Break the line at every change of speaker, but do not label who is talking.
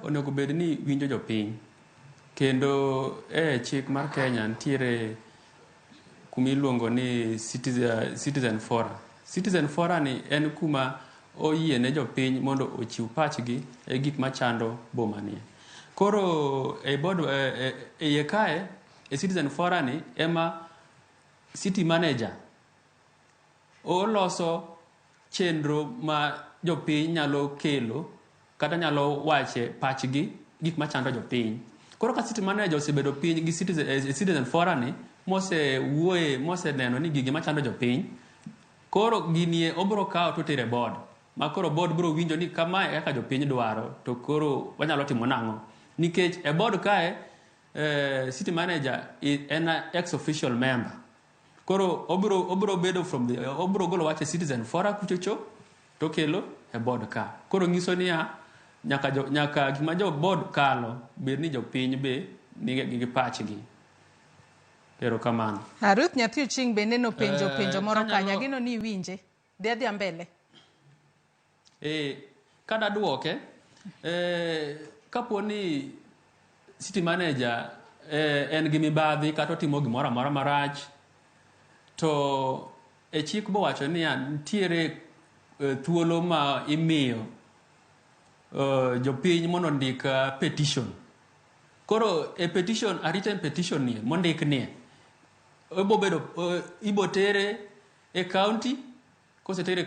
onego bed ni winjo jopiny. Kendo e chik mar Kenya nitiere kuma iluongo ni citizen forum. Citizen forum ni en kuma oyie ne jopiny mondo ochiw pachgi e gik machando boma ni. Koro e board e iye kae e citizen forum ni ema city manager oloso chenro ma jopiny nyalo kelo kata nyalo wache pachgi gik machando jopiny. Koro ka city manager osebedo piny gi citizen forum ni mosewuoye, moseneno ni gigi machando jopiny, koro ginie obiro kawo to otere board ma koro board biro winjo ni kamae kaka jopiny dwaro, to koro wanyalo timo nang'o, nikech e board kae city manager en ex official member. Koro obiro bedo from the obiro golo wach e citizen forum kuchocho to kelo e board ka. Koro nyiso niya nyaka gima jo board kalo bed ni jopiny be nigi gi pachgi. Erokamano.
Ruth nyathi Oching bende nopenjo penjo moro kanyo, ageno ni iwinje. Dhi adhiya mbele.
Kada duoke, kapo ni city manager en gi mibadhi kata otimo gimoro amora marach, to e chik bowacho niya nitiere thuolo ma imiyo jopiny mondo ondik petition. Koro e petition, a written petition nie mondik nie ibo bedo ibo tere e county, kosetere